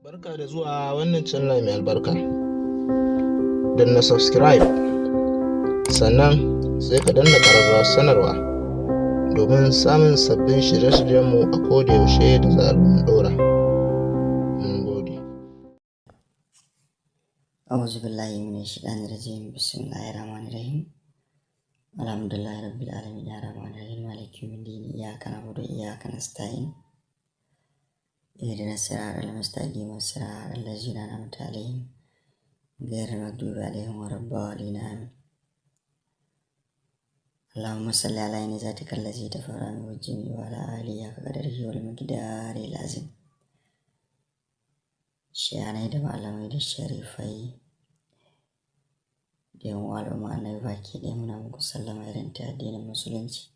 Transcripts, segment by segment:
Barka da zuwa wannan channel mai albarka. Danna subscribe, sannan sai ka danna ƙararrawar sanarwa domin samun sabbin shirye-shiryenmu a koda yaushe da zarar mun ɗora. Mun gode. أعوذ بالله من الشيطان الرجيم. بسم الله الرحمن الرحيم. الحمد لله رب العالمين الرحمن الرحيم مالك يوم الدين إياك نعبد وإياك نستعين اهدنا الصراط المستقيم صراط الذين أنعمت عليهم غير المغضوب عليهم ولا الضالين، آمين. اللهم صل على عين ذاتك الذي تفرع من الجميع وعلى آله حق قدره والمقدار العظيم. Shehanai da malamai da sharifai da 'yan uwa al'umma Annabi baki ɗaya, muna muku sallama irin ta addinin Musulunci.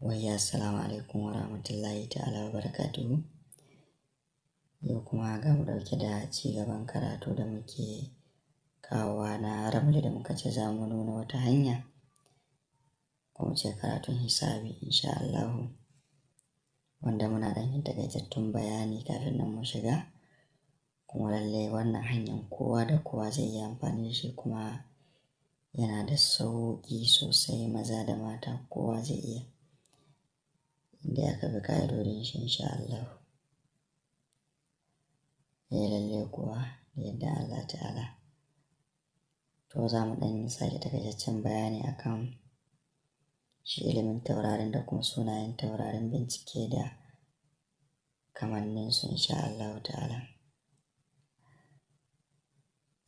Wayya, assalamu alaikum wa rahmatullahi ta'ala wa barakatuhu. Yau kuma ga mu ɗauke da ci gaban karatu da muke kawowa na ramli da muka ce za mu nuna wata hanya, ko mu ce karatun hisabi insha Allahu, wanda muna ɗan yin takaitattun bayani kafin nan mu shiga. Kuma lallai wannan hanyar kowa da kowa zai iya amfani da shi, kuma yana da sauƙi sosai, maza da mata kowa zai iya, inda aka bi ƙa'idodin shi insha Allahu. Eh, lallai kuwa da yardar Allah ta'ala. To, za mu ɗan sake takaitaccen bayani akan shi ilimin taurarin da kuma sunayen taurarin, bincike da kamanninsu insha Allahu ta'ala.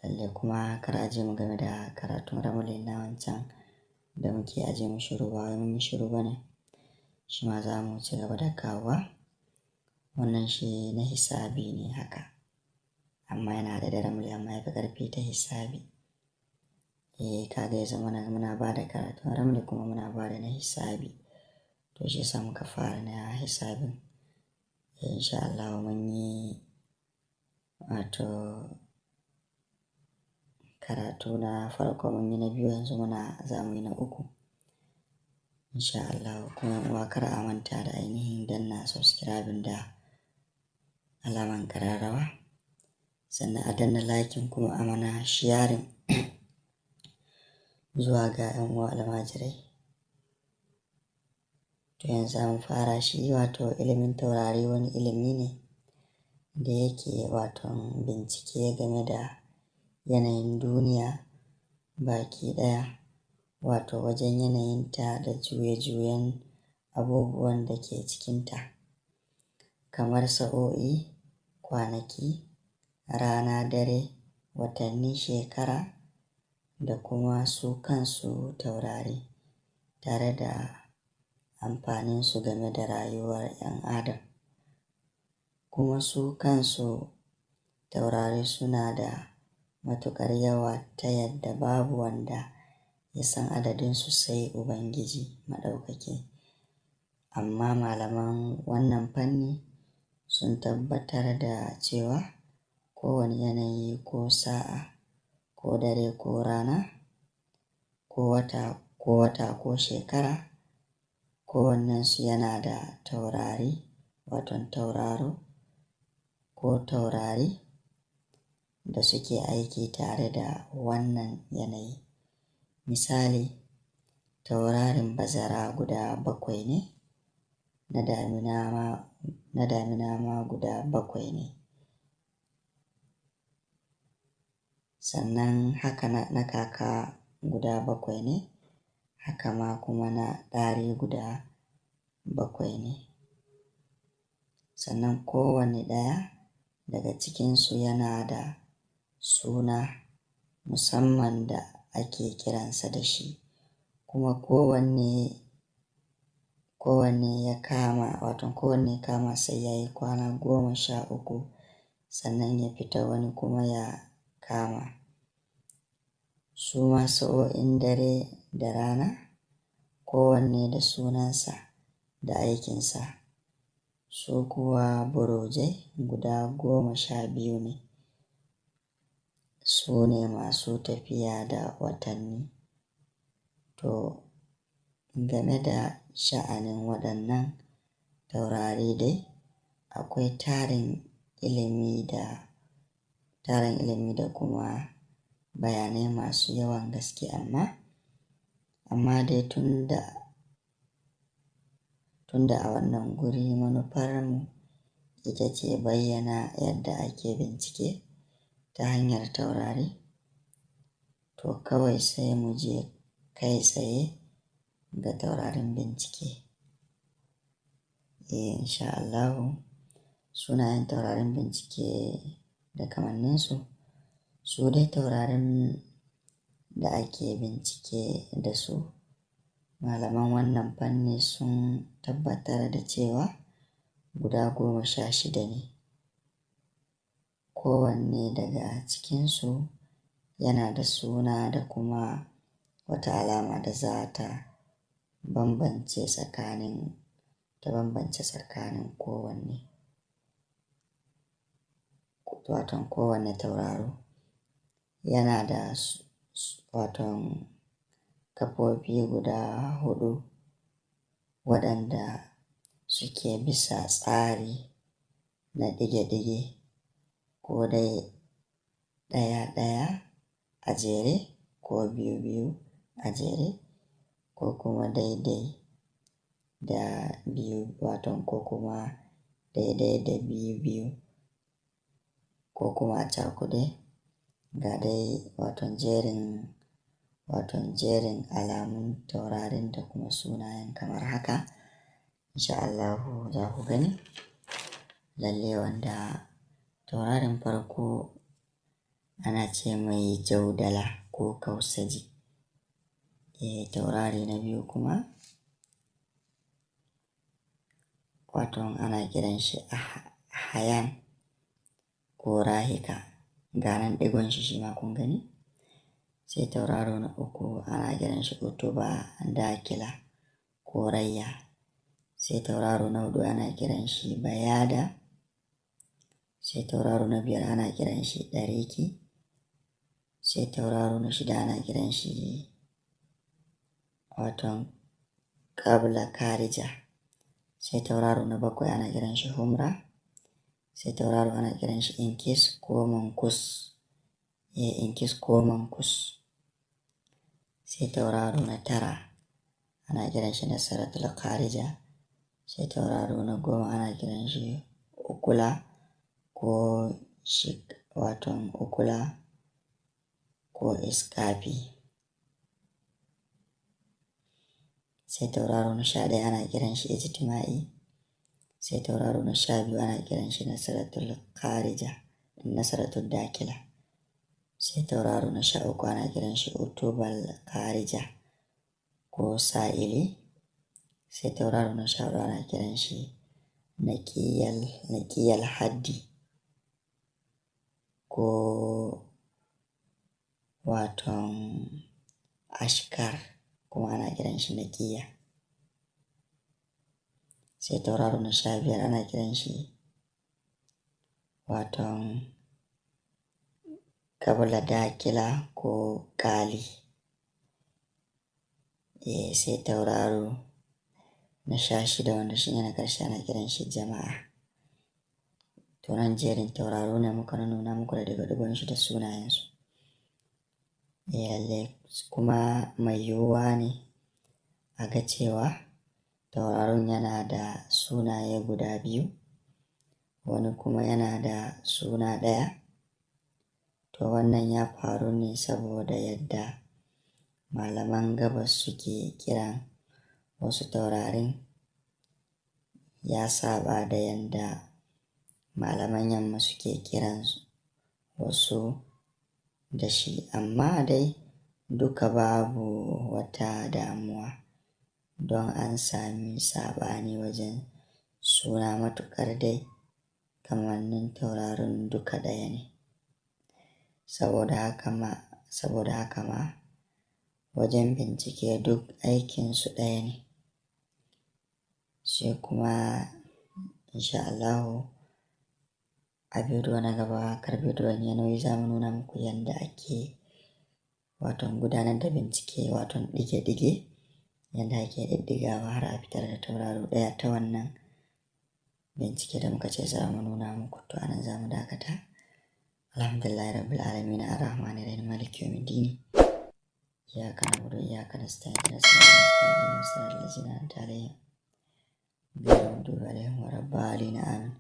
Lallai kuma kar a ji mu game da karatun ramli na wancan da muke aje mu shiru, ba wai mun yi shiru ba ne. Shi ma za mu ci gaba da kawowa. Wannan shi na hisabi ne haka, amma yana haɗe da ramli, amma ya fi ƙarfi ta hisabi. Eh, kaga ya zamana muna ba da karatun ramli kuma muna ba da na hisabi. To, shi yasa muka fara na hisabin. Eh, insha Allahu mun yi wato karatu na farko, mun yi na biyu, yanzu muna za mu yi na uku. Insha Allahu. Kuma 'yan uwa, kar a manta da ainihin danna subscribing da alaman ƙararrawa. Sannan a danna liking, kuma a mana sharing zuwa ga 'yan uwa almajirai. To, yanzu za mu fara shi. Wato ilimin taurari wani ilimi ne da yake wato bincike game da yanayin duniya baki ɗaya, wato wajen yanayinta da juye-juyen abubuwan da ke cikinta, kamar sa'o'i, kwanaki, rana, dare, watanni, shekara da kuma su kansu taurari, tare da amfaninsu game da rayuwar 'yan adam. Kuma su kansu taurari suna da matuƙar yawa ta yadda babu wanda ya san adadinsu sai Ubangiji Maɗaukaki. Amma malaman wannan fanni sun tabbatar da cewa kowane yanayi ko sa'a ko dare ko rana ko wata ko shekara, kowannensu yana da taurari, waton tauraro ko taurari da suke aiki tare da wannan yanayi. Misali, taurarin bazara guda bakwai ne, na damina ma guda bakwai ne. Sannan haka na kaka guda bakwai ne, haka ma kuma na ɗari guda bakwai ne. Sannan kowane ɗaya daga cikinsu yana da suna musamman da ake kiransa da shi. Kuma kowanne ya kama, wato kowanne kama sai ya yi kwana 13 sannan ya fita wani kuma ya kama. Su ma sa'o'in dare da rana, kowanne da sunansa da aikinsa. Su kuwa burujai guda 12 ne. Su ne masu tafiya da watanni. To, game da sha'anin waɗannan taurari dai, akwai tarin ilimi da tarin ilimi da kuma bayanai masu yawan gaske, amma dai tunda a wannan guri manufarmu ita ce bayyana yadda ake bincike ta hanyar taurari, to kawai sai mu je kai tsaye ga taurarin bincike. Insha Allahu, sunayen taurarin bincike da kamanninsu, su dai taurarin da ake bincike da su, malaman wannan fanni sun tabbatar da cewa guda 16 ne. Kowanne daga cikinsu yana da suna da kuma wata alama da za ta bambance tsakanin kowanne, waton kowanne tauraro. Yana da waton kafofi guda 4 waɗanda suke bisa tsari na ɗige-ɗige, ko dai ɗaya-ɗaya a jere ko biyu-biyu a jere, ko kuma daidai da biyu, waton ko kuma daidai da biyu-biyu, ko kuma a cakuɗe. Ga dai waton jerin alamun taurarin da kuma sunayen kamar haka. Insha Allahu za ku gani. Lalle wanda taurarin farko ana ce mai Jaudala ko Kausaji. Taurari na biyu kuma waton ana kiran shi Hayan ko Rahika. Ga nan ɗigon shi shima kun gani. Sai tauraro na uku ana kiran shi Utuba Dakila ko Rayya. Sai tauraro na huɗu ana kiran shi Bayada. Sai tauraro na biyar ana kiran shi Ɗariki. Sai tauraro na shida ana kiran shi waton Kabla Karija. Sai tauraro na bakwai ana kiran shi Humra. Sai tauraro ana kiran shi Inkis ko Mankus. Inkis ko Mankus. Sai tauraro na tara ana kiran shi Nasaratul Kharija. Sai tauraro na 10 ana kiran shi Ukula ko Shik, waton Ukula ko Iskafi. Sai tauraro na 11 ana kiran shi Ijtima'i. Sai tauraro na 12 ana kiran shi Nasaratul Kharija, Nasaratul Dakila. Sai tauraro na 13 ana kiran shi Utubal Kharija ko Sa'ili. Sai tauraro na 14 ana kiran shi Naƙiyal Haddi ko waton Ashkar, kuma ana kiran shi Naƙiya. Sai tauraro na 15 ana kiran shi waton Kabla Dakila ko Kali. Sai tauraro na 16 wanda shi ne na ƙarshe ana kiran shi Jama'a. To nan jerin tauraro ne muka nuna muku da ɗigo-ɗigon shi da sunayensu. Lalle kuma mai yiwuwa ne a ga cewa tauraron yana da sunaye guda 2, wani kuma yana da suna ɗaya. To wannan ya faru ne saboda yadda malaman gabas suke kiran wasu taurarin ya saba da yadda malaman yamma suke kiran wasu da shi, amma dai duka babu wata damuwa don an sami saɓani wajen suna, matuƙar dai kamannin taurarin duka ɗaya ne. Saboda haka ma wajen bincike duk aikinsu ɗaya ne. Sai kuma insha Allahu a bidiyo na gaba, kar bidiyon ya nauyi, za mu nuna muku yadda ake waton gudanar da bincike, waton ɗige-ɗige, yadda ake ɗiɗɗigawa har a fitar da tauraro ɗaya ta wannan Bincike da muka ce za mu nuna muku, to anan za mu dakata. Alhamdulillahi rabbil alamin, arrahmanir rahim, maliki yawmiddin, iyyaka na'budu wa iyyaka nasta'in, ihdinas siratal mustaqim, siratal ladzina an'amta alaihim ghayril maghdubi alaihim waladdallin, amin.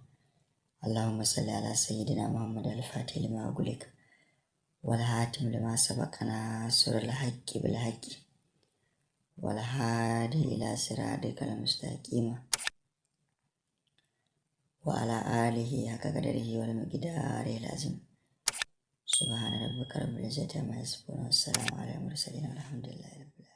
اللهم صل على سيدنا محمد الفاتح لما أغلق والخاتم لما سبق، ناصر الحق بالحق، والهادي إلى صراطك المستقيم، وعلى آله حق قدره والمقدار العظيم. سبحان ربك رب العزة عما يصفون، والسلام على المرسلين، والحمد لله رب العالمين.